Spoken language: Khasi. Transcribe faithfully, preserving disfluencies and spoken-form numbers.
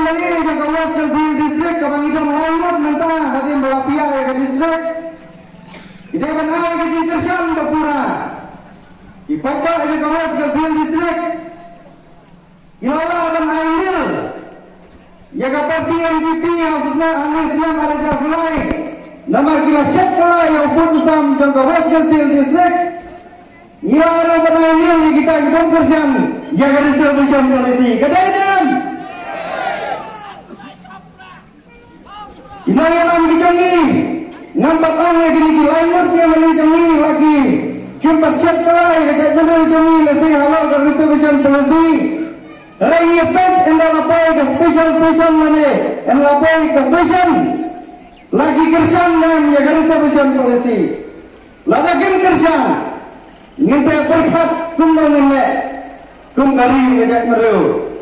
Ïa ka West Khasi Hills District kaba ngi don lai ngut mynta hadien ba la pdiang ïa ka district. Ki dei ban ai ka jingkyrshan ba pura. Ki paidbah ïa ka West Khasi Hills District ki la lah ban ai lil ïa ka party N P P ha u snem, ha u snem ar hajar khyndai. Namar ki la shet kylla ïa u pud u sam jong ka West Khasi Hills District. Ngi la ruh ban ai lil ïa kita ki bym kyrshan ïa ka reservation policy. Ka dei ne em? Ki nongïalam ki jong ngi, ngam pat ong ïa kine ki lai ngut ki M L A jong ngi la ki, kim pat shet kylla ïa ka jaitbynriew jong ngi lehse halor ka reservation policy. Hynrei ngi peit ynda la poi ka special session lane ynda la poi ka session, la ki kyrshan ne em ïa ka reservation policy? Lada kim kyrshan, ngin sa pyrkhat kumno ngin leh kum ka ri ka jaitbynriew.